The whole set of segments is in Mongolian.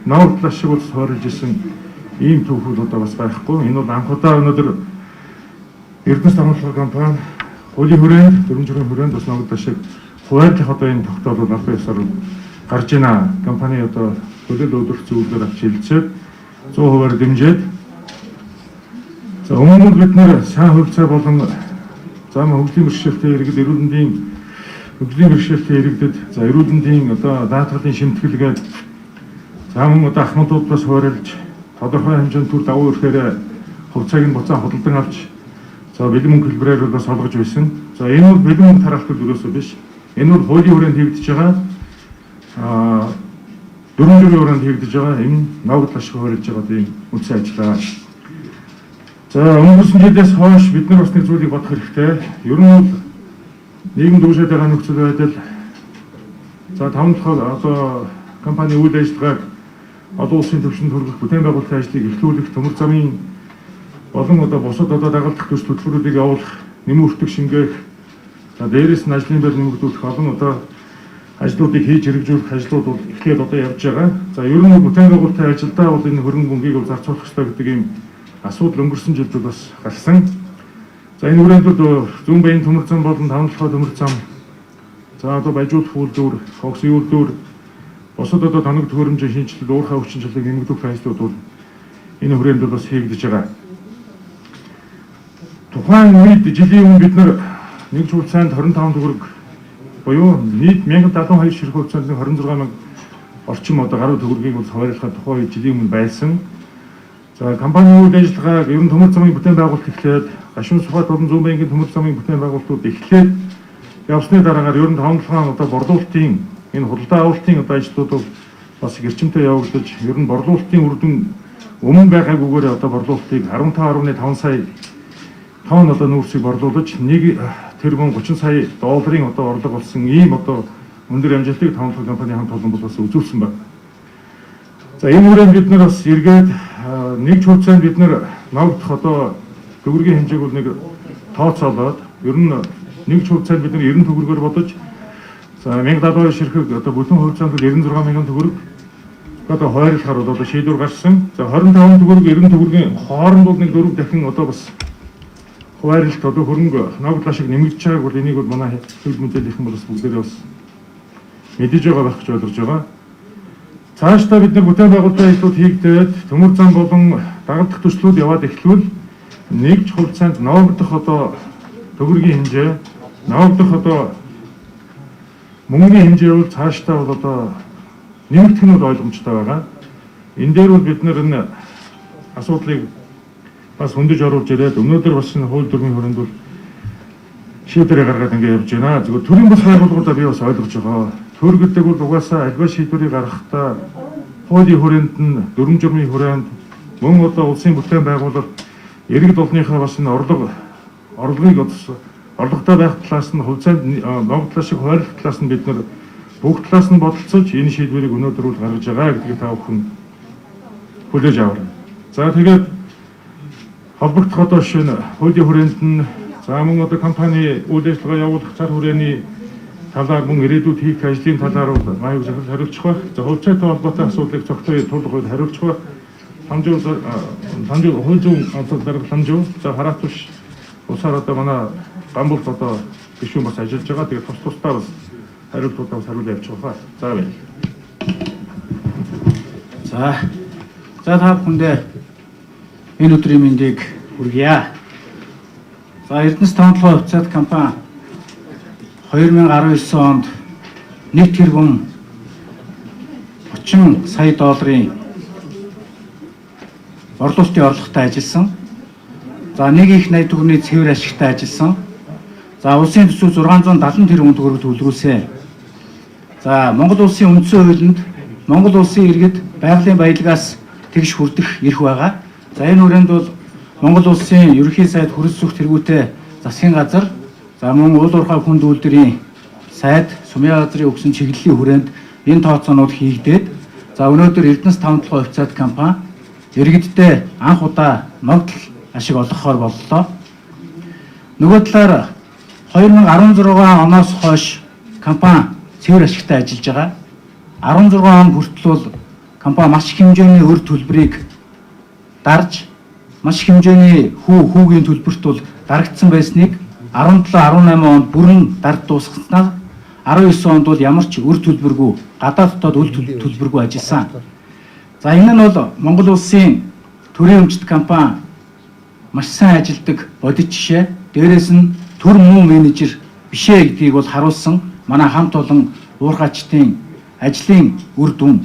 ногдол ашиг бол суурилж исэн ийм түүхүүд одоо бас байхгүй. Энэ бол анх удаа өнөөдөр Эрдэнэс таван компани хуулийн хүрээнд, дүрм журмын хүрээнд бас ногдол ашиг хуваарлах одоо энэ тогтоол бол албан ёсоор гарч байна. Компани одоо төлөөлөл өдөрт зөвлөлөөр авч хилцээд 100%-аар дэмжиж, за өмнө нь бид нэр сайн хувьцаа болон за хөгжлийн бэрхшээлтэй иргэд, эрүүл мэндийн хөгжлийн бэрхшээлтэй иргэдэд, за эрүүл мэндийн одоо даатгалын шимтгэлгээд, за мөн одоо ахмадууд бас хуваарлж тодорхой хэмжээнд төр дагуу ирэхээр хувьцааг нь буцаан худалдан авч, за бэлэн мөнгө хэлбэрээр бас олгож байсан. За энэ бол бэлэн мөнгө тараалтгүй ерөөсөө биш. Энэ бол хуулийн хүрээнд хийгдэж байгаа, дүрм журмын хүрээнд хийгдэж байгаа энэ ногдол ашиг хуваарлж байгаа тийм үндсэн ажиллаа. За өнгөрсөн жилээс хойш бид нар бас нэг зүйлийг бодох хэрэгтэй. Ер нь бол нийгэм дүүшээд байгаа нөхцөл байдал, за таван толгой одоо компани үйл ажиллагааг олон улсын түвшинд хүргэх, бүтээн байгуулалтын ажлыг эхлүүлэх, төмөр замын болон одоо бусад одоо дагалдах төс төлбөрүүдийг явуулах, нэмэн өртөг шингээх, за дээрээс нь ажлын байр нэмэгдүүлэх олон одоо ажлуудыг хийж хэрэгжүүлэх ажлууд бол эхлээд одоо явж байгаа. За ер нь бүтээн байгуулалтын ажилдаа бол энэ хөрөнгө мөнгийг бол зарцуулах ёстой гэдэг ийм асуудал өнгөрсөн жилд бас гарсан. За энэ хүрээнд бол Зүүн Баян төмөр зам болон Таван толгой төмөр зам, за одоо баяжуулах үйлдвэр, хогсын үйлдвэр, бусад одоо тоног төхөөрөмжийн шинэчлэл, уурхай хүчин чадлыг нэмэгдүүлэх ажлууд бол энэ хүрээнд бол бас хийгдэж байгаа. Тухайн үед жилийн өмнө бид нар нэг хувьцаанд 25 төгрөг буюу нийт 1072 ширхэг хувьцаанд 26 мянга орчим одоо гаруй төгрөгийг бол хуваарлахад тухайн үед жилийн өмнө байсан. За компани үйл ажиллагааг ер нь төмөр замын бүтээн байгуулалт эхлээд, Гашуун Сүхбаат болон Зүүн Баянгийн төмөр замын бүтээн байгуулалтууд эхлээд явсны дараагаар ер нь таван толгойн одоо борлуулалтын энэ худалдаа авалтын одоо ажлууд бол бас эрчимтэй явагдаж, ер нь борлуулалтын үр дүн өмнө байгаагүйгээр одоо борлуулалтыг 15.5 сая тонн одоо нүүрсийг борлуулж 1 тэрбум 30 сая долларын одоо орлого болсон ийм одоо өндөр амжилтыг таван толгой компани хамт олон бол бас үзүүлсэн байна. За энэ хүрээнд бид нар бас эргээд нэг хувьцаанд бид нар ногдох одоо төгрөгийн хэмжээг бол нэг тооцоолоод, ер нь нэг хувьцаанд бид нар 90 төгрөгөөр бодож, за 1072 ширхэг одоо бүтэн хувьцаанд бол 96 мянган төгрөг одоо хойрлохоор бол одоо шийдвэр гарсан. За 25 төгрөг 90 төгрөгийн хооронд бол нэг дөрөв дахин одоо бас хуваарлалт одоо хөрөнгө ногдол ашиг нэмэгдэж байгааг бол энийг бол манай хэвлэл мэдээллийнхэн бол бас бүгдээрээ бас мэдэж байгаа байх гэж ойлгож байгаа. Цаашдаа бид нар бүтээн байгуулалтын ажлууд хийгдээд, төмөр зам болон дагалдах төслүүд яваад эхлвэл нэг ч хувьцаанд ногдох одоо төгрөгийн хэмжээ, ногдох одоо мөнгөний хэмжээ бол цаашдаа бол одоо нэмэгдэх нь бол ойлгомжтой байгаа. Энэ дээр бол бид нар энэ асуудлыг бас хөндөж оруулж ирээд өнөөдөр бас энэ хууль дүрмийн хүрээнд бол шийдвэрээ гаргаад ингэ явж байна. Зөвхөн төрийн бас байгууллагуудаа би бас ойлгож байгаа. Төр гэдэг бол угаасаа альва шийдвэрийг гаргахдаа хуулийн хүрээнд нь, дүрм журмын хүрээнд, мөн одоо улсын бүтээн байгуулалт иргэд олныхоо бас энэ орлогыг орлоготой байх талаас нь, хувьцаанд ногдлоо шиг хуваарлах талаас нь бид нар бүх талаас нь бодолцож энэ шийдвэрийг өнөөдөр бол гаргаж байгаа гэдгийг та бүхэн хүлээж аваарай. За тэгээд холбогдох одоо шинэ хуулийн хүрээнд нь, за мөн одоо компани үйл ажиллагаа явуулах цар хүрээний талаар, мөн ирээдүйд хийх ажлын талаар бол маяг захирал хариуцах байх. За хувьцаатай холбоотой асуудлыг цогтой тулах үед хариуцах байх. Ламжуу ламжуу хууль зүйн одоо дарга ламжуу, за хараатуш усаар одоо манай Гамбулт одоо гишүүн бас ажиллаж байгаа. Тэгээд тус тусдаа бас хариултуудаа бас хариулаа явуучих واخа. За баярлалаа. За та бүхэндээ энэ өдрийн мэндийг хүргье. За Эрдэнэс таван толгой хувьцаат компани 2019 онд 1 тэрбум 30 сая долларын борлуулалтын орлоготой ажилласан. За нэг их 80 төгрөгийн цэвэр ашигтай ажилласан. За улсын төсөв 670 тэрбум төгрөг төвлөрүүлсэн. За Монгол улсын үндсэн хуулинд Монгол улсын иргэд байгалийн баялагаас тэгш хүрдэх эрх байгаа. За энэ хүрээнд бол Монгол улсын ерөнхий сайд, хөрс зүх тэргүүтэй засгийн газар, за мөн уул уурхай хүнд үйлдвэрийн сайд, сумын газрын өгсөн чиглэлийн хүрээнд энэ тооцоонууд хийгдээд, за өнөөдөр Эрдэнэс таван толгой хувьцаат компани иргэддээ анх удаа ногдол ашиг олгохоор боллоо. Нөгөө талаар 2016 оноос хойш компани цэвэр ашигтай ажиллаж байгаа. 16 он хүртэл бол компани компани маш их хэмжээний өр төлбөрийг дарж, маш их хэмжээний хүүгийн төлбөрт бол дарагдсан байсныг 17 18 онд бүрэн дард дуусгаснаар 19 онд бол ямар ч өр төлбөргүй, гадаад дотоод үл төлбөргүй ажилласан. За, энэ нь бол Монгол улсын төрийн өмчт компани маш сайн ажилладаг бодит жишээ. Дээрээс нь төр муу менежер бишээ гэдгийг бол харуулсан манай хамт олон уурхаачдын ажлын үр дүн.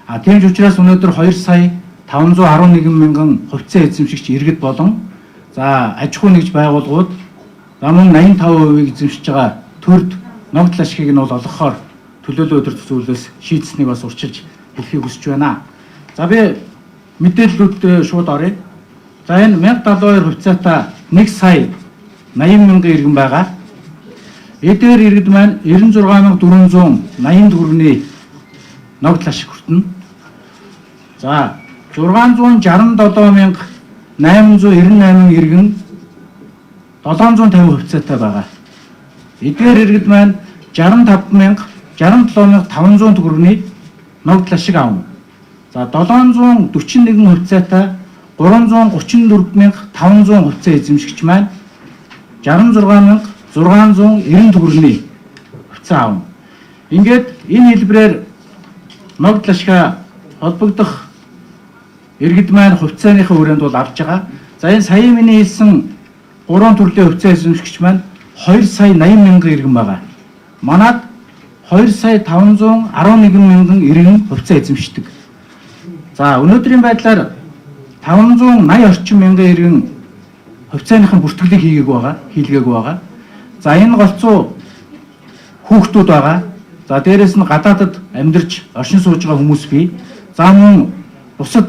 А тийм ч учраас өнөөдөр 2 сая 511 мянган хувьцаа эзэмшигч иргэд болон за аж ахуй нэгж байгууллагууд, за мөн 85%-ийг эзэмшиж байгаа төрд ногдол ашигыг нь бол олгохоор төлөөллийн удирдах зөвлөлөөс шийдсэнийг бас урьчилж хэлэхийг хүсэж байна. За, би мэдээллүүд шууд оръё. За, энэ 1072 хувьцаатай 1 сая 80 мянган иргэн байгаа. Эдгээр иргэд маань 96,480 төгрөгийн ногдол ашиг хүртэнэ. За, 667,898 иргэн 750 хувьцаатай байгаа. Эдгээр иргэд маань 65 67500 төгрөгийн ногдол ашиг авна. За, 741 хувьцаатай 334,500 хувьцаа эзэмшигч маань 66,690 төгрөгийн хувьцаа авна. Ингээд энэ хэлбэрээр ногдол ашгаа холбогдох иргэд маань хувьцааныхаа хүрээнд бол авч байгаа. За, энэ сая миний хэлсэн гурван төрлийн хувьцаа эзэмшигч маань 2 сая 80 мянган иргэн байгаа. Манад 2 сая 511 мянган иргэн хувьцаа эзэмшдэг. За, өнөөдрийн байдлаар 580 орчим мянган иргэн хувьцааныхын бүртгэлийг хийгээгүй байгаа, хийлгээгүй байгаа. За, энэ голцоо хүүхдүүд байгаа. За, дээрэс нь гадаадад амьдарч оршин сууж байгаа хүмүүс бий. За, мөн бусад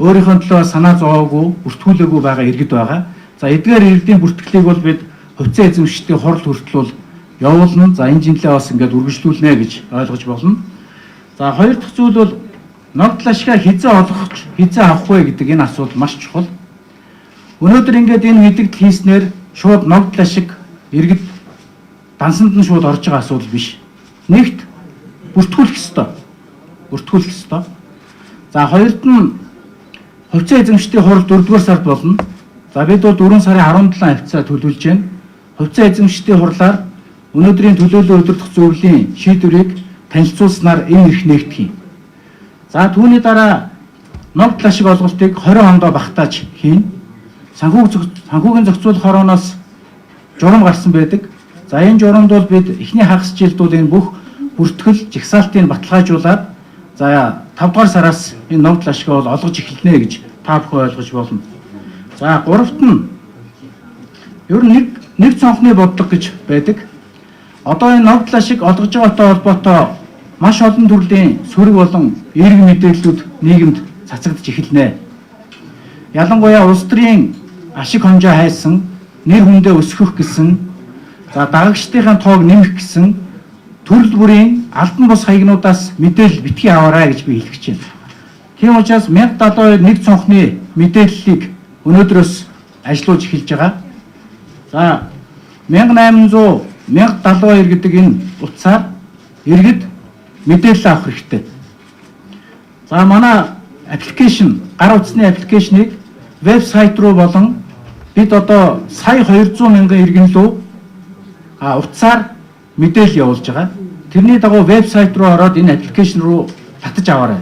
өөрийнхөө төлөө санаа зовоогүй, бүртгүүлээгүй байгаа иргэд байгаа. За, эдгээр иргэдийн бүртгэлийг бол бид хувьцаа эзэмшигчдийн хурал хүртэл бол явуулна. За, энэ жилээ бас ингээд үргэлжлүүлнэ гэж ойлгож болно. За, хоёр дахь зүйл бол ногдол ашгаа хэзээ олгох, хэзээ авах вэ гэдэг энэ асуудал маш чухал. Өнөөдөр ингээд энэ мэдэгдэл хийснээр шууд ногдол ашиг иргэд дансанд нь шууд орж байгаа асуудал биш. Нэгт бүртгүүлэх ёстой. Бүртгүүлэх ёстой. За, хоёрт нь хувьцаа эзэмшигчдийн хурал 4-р сард болно. За, бид бол 4 сарын 17 хавьцаа төлөвлөж байна. Хувьцаа эзэмшигчдийн хурлаар өнөөдрийн төлөөллийн удирдах зөвлөлийн шийдвэрийг танилцуулснаар энэ эрх нээгдэх юм. За, түүний дараа ногдол ашиг олголтыг 20 ондоо багтааж хийнэ. Санхүүгийн зохицуулах хорооноос журам гарсан байдаг. За, энэ журамд бол бид эхний хагас жилд бол энэ бүх бүртгэл жагсаалтыг баталгаажуулаад, за, 5 дугаар сараас энэ ногдол ашгаа бол олгож эхэлнэ гэж та бүхэн ойлгож болно. За, гуравт нь ер нь нэг цонхны бодлого гэж байдаг. Одоо энэ ногдол ашиг олгож байгаатай холбоотой маш олон төрлийн сөрөг болон эерэг мэдээллүүд нийгэмд цацагдж эхэлнэ. Ялангуяа улс төрийн ашиг хонжоо хайсан, нэр хүндээ өсгөх гэсэн, за, дагагчдын тоог нэмэх гэсэн төрөл бүрийн албан бус хаягнуудаас мэдээлэл битгий аваарай гэж би хэлэх гэж байна. Тийм учраас 1072 нэг цонхны мэдээллийг өнөөдрөөс ажилуулж эхэлж байгаа. За, 1800 1072 гэдэг энэ утсаар иргэд мэдээлэл авах хэрэгтэй. За, манай application, гар утасны application ийг вебсайт руу болон бид одоо сая 200 мянган иргэн лүү утсаар мэдээлэл явуулж байгаа. Тэрний дагуу вебсайт руу ороод энэ application руу татаж аваарай.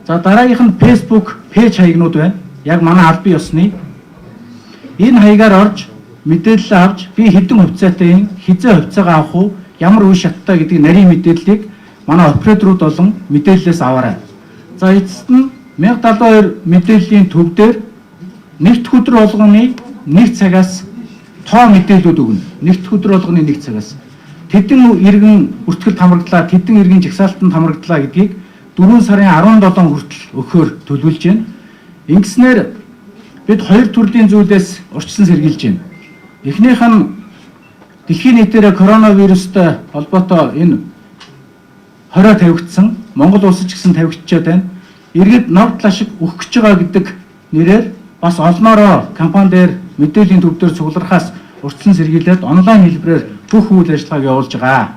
За, дараагийнх нь Facebook page хаягнууд байна. Яг манай албан ёсны. Энэ хаягаар орж мэдээлэл авч, би хэдэн хувьцаатай юм, хэзээ хувьцаагаа авах уу, ямар үе шаттай гэдгийг нарийн мэдээллийг манай операторууд болон мэдээллээс аваарай. За, эцэст нь 1072 мэдээллийн төв дээр нэг дэх өдөр болгоны нэг цагаас тоо мэдээллүүд өгнө. Нэг дэх өдөр болгоны нэг цагаас тэдэн иргэн бүртгэлд хамрагдлаа, тэдэн иргэн жагсаалтанд хамрагдлаа гэдгийг 4 сарын 17 хүртэл өгөхөөр төлөвлөж байна. Ингэснээр бид хоёр төрлийн зүйлээс урьдчилан сэргийлж байна. Эхнийх нь дэлхийн нийтээр коронавирустай холбоотой энэ хорио тавигдсан, Монгол улсад ч гэсэн тавигдчихэд байна. Иргэд ногдол ашиг өгөх гэж байгаа гэдэг нэрээр бас олноороо компани дээр, мэдээллийн төв дээр цуглархаас урьдчилан сэргийлээд онлайн хэлбэрээр бүх үйл ажиллагааг явуулж байгаа.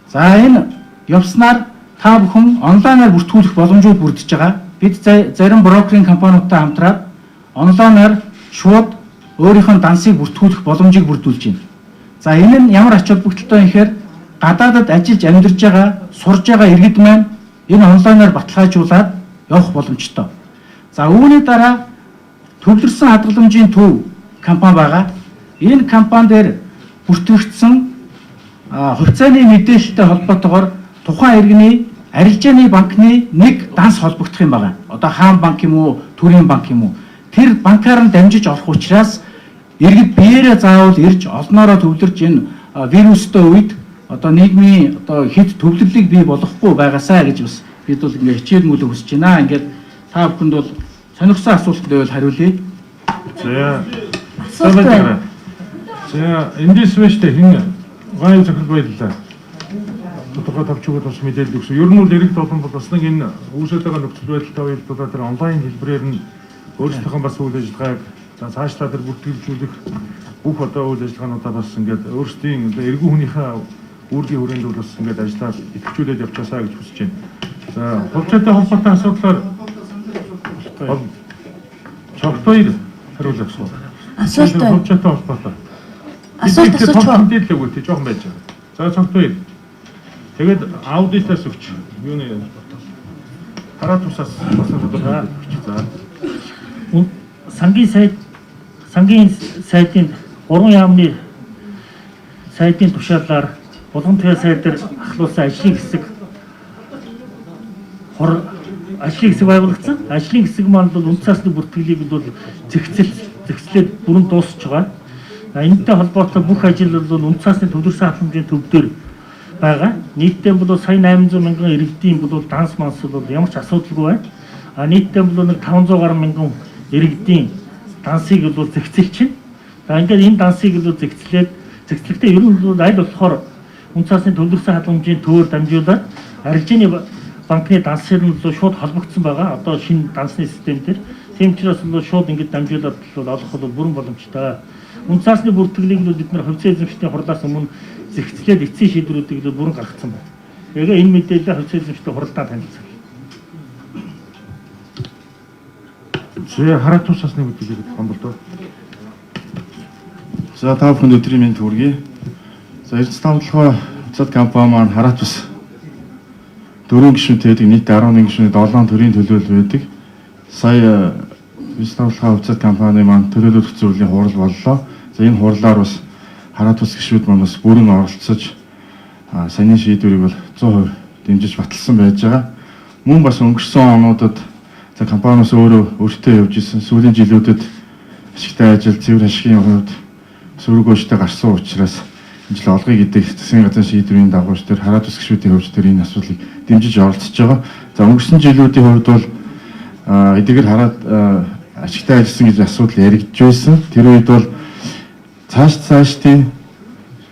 За, энэ явснаар Та бүхэн онлайнаар бүртгүүлэх боломжууд бүрдэж байгаа. Бид зарим брокерийн компаниудтай хамтраад онлайнаар шууд өөрийнх нь дансыг бүртгүүлэх боломжийг бүрдүүлж байна. За, энэ нь ямар ач холбогдолтой юм гэхээр гадаадад ажиллаж амьдарч байгаа, сурж байгаа иргэд маань энэ онлайнаар баталгаажуулаад явах боломжтой. За, үүний дараа төвлөрсөн хадгаламжийн төв компани байгаа. Энэ компани дээр бүртгэгдсэн хувьцааны мэдээлэлтэй холбоотойгоор тухайн иргэний арилжааны банкны нэг данс холбогдох юм байна. Одоо хаан банк юм уу, төрийн банк юм уу? Тэр банкаар нь дамжиж орох учраас иргэд биеэрээ заавал ирж олноороо төвлөрж энэ вирустай үед одоо нийгмийн одоо хэд төвлөрлийг бий болгохгүй байгаасаа гэж бас бид бол ингээ хичээл мүлэг хүсэж байна. Ингээд та бүхэнд бол сонирхсан асуултанд байвал хариулъя. За. Асуулт байна. За, эндээс биш үү, хин гай захирал, баярлалаа. Тодорхой товч өгөөд бас мэдээлэл өгсөн. Ер нь бол иргэд олон бол бас нэг энэ үүсээд байгаа нөхцөл байдалтай уялдуулаад тэр онлайн хэлбэрээр нь өөрсдийнхөө бас үйл ажиллагааг, за, цаашлаа тэр бүртгэлжүүлэх бүх одоо үйл ажиллагаануудаа бас ингээд өөрсдийн одоо эргэн хүнийхээ үүргийн хүрээнд бол бас ингээд ажиллаад идэвхжүүлээд явчихаасаа гэж хүсэж байна. За, хувьцаатай холбоотой асуудлаар Цогтойр хариулах. Асуулт байна. Хувьцаатай холбоотой. Асуулт асууч уу? Мэдээлэл өгөөч, жоохон байж байгаа. За, Цогтойр. Тэгээд аудитаас өгч. Юуны дараа тусаас бас тодорхой өгч. За. Сангийн сайдын гурван яамны сайдын тушаалаар Булган туяа сайд дээр ахлуулсан ажлын хэсэг хор ажлын хэсэг байгуулагдсан. Ажлын хэсэг маань бол үндэс цаасны бүртгэлийг бол зэгцлээд бүрэн дуусч байгаа. А энэтэй холбоотой бүх ажил бол үндэс цаасны төвлөрсөн халамжийн төв дээр байгаа. Нийтдээ бол сая 800 мянган иргэдийн бол данс манс бол ямар ч асуудалгүй байна. А нийтдээ бол нэг 500 гаруй мянган иргэдийн дансыг бол зэгцэлж байна. За, ингээд энэ дансыг бол зэгцлээд зэгцлэхдээ ер нь бол аль болохоор үндэс цаасны төвлөрсөн халамжийн төвөөр дамжуулаад арилжааны банкны дансаар нь бол шууд холбогдсон байгаа. Одоо шинэ дансны систем дээр. Тийм учраас бол шууд ингэж дамжуулаад бол олох бол бүрэн боломжтой. Үндэс цаасны бүртгэлийг бол бид нар хувьцаа эзэмшигчдийн хурлаас өмнө зэгцлээд эцсийн шийдвэрүүдийг бол бүрэн гаргацсан байна. Тэгээ энэ мэдээлэлээ хувьцаа эзэмшигчдийн хуралдаанд танилцсан. За, хараа тусаас нэг мэдээлэл гомболдоо. За, та бүхэнд өдрийн мэнд хүргэе. За, Эрдэс тавдлага хувьцаат компани маань хараат бас дөрвөн гишүүнтэй байдаг. Нийт 11 гишүүний 7 төрийн төлөөлөл байдаг. Сая Эрдэс тавдлага хувьцаат компани маань төлөөлөх зөвлөлийн хурал боллоо. За, энэ хурлаар бас хараат бас гишүүд маань бас бүрэн оролцож саяны шийдвэрийг бол 100% дэмжиж баталсан байж байгаа. Мөн бас өнгөрсөн онуудад, за, компаниас өөрөө өөртөө явж исэн сүүлийн жилүүдэд ашигтай ажил, цэвэр ашигын хувьд сөрөг өөштэй гарсан учраас энэ жил олгоё гэдэг засгийн газрын шийдвэрийн дагуу тэр хараат ус гишүүдийн хувьд тэр энэ асуудлыг дэмжиж оролцож байгаа. За, өнгөрсөн жилүүдийн хувьд бол эдгээр хараат ашигтай ажилласан гэж асуудал яригдж байсан. Тэр үед бол цаашдын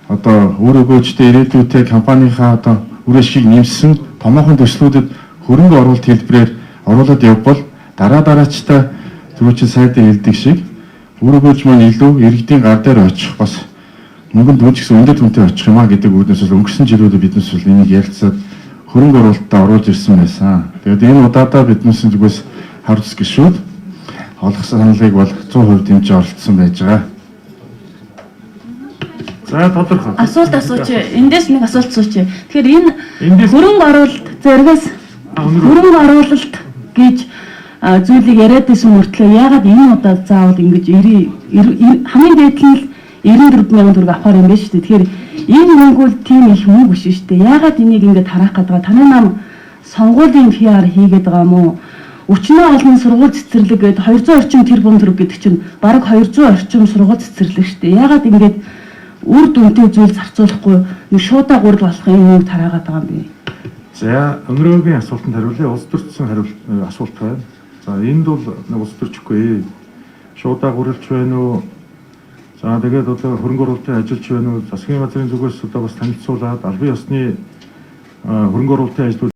одоо үр өгөөжтэй ирээдүйтэй компанийнхаа одоо үр ашгийг нэмсэн томоохон төслүүдэд хөрөнгө оруулалт хэлбэрээр оруулаад явбал дараа дараачтай түрүүчийн сайдын хэлдэг шиг үр өгөөж маань илүү иргэдийн гар дээр очих, бас мөнгөнд түн ч гэсэн өндөр түнтэй очих юм а гэдэг үүднээс бол өнгөрсөн жилүүдэд биднес бол энийг ярилцаад хөрөнгө оруулалтаа оруулж ирсэн байсан. Тэгээд энэ удаадаа биднээс зүгээс хар тус гишүүд олгосон саналыг бол 100% дэмжиж оролцсон байж байгаа. За, тодорхой. Асуулт асууч. Эндээс нэг асуулт асууч. Тэгэхээр энэ хөрөнгө оруулалт зэргээс хөрөнгө оруулалт гэж зүйлийг яриад байсан мөртлөө яагаад энэ удаа заавал ингэж 90 хамгийн дээд нь л 94 мянган төгрөг авахар юм байна шүү дээ. Тэгэхээр энэ мөнгө бол тийм их мөнгө биш шүү дээ. Яагаад энийг ингэж тараах гээд байгаа? Танай нам сонгуулийн PR хийгээд байгаа юм уу? Өчнөө олон сургууль цэцэрлэг гээд 200 орчим тэрбум төгрөг гэдэг чинь бараг 200 орчим сургууль цэцэрлэг шүү дээ. Яагаад ингэж үр дүнтэй зүйл зарцуулахгүй нэг шуудаа гурил болох юм мөнгө тараагаад байгаа юм бэ? За, Өнөрөөгийн асуултанд хариулъя. Улс төрчсөн хариулт асуулт байна. За, энд бол нэг улс төрчихгүй. Шуудаа гурилч байна уу? За, тэгээд одоо хөрөнгө оруулалтын ажилч байна уу? Засгийн газрын зүгээс одоо бас танилцуулаад албан ёсны хөрөнгө оруулалтын ажлууд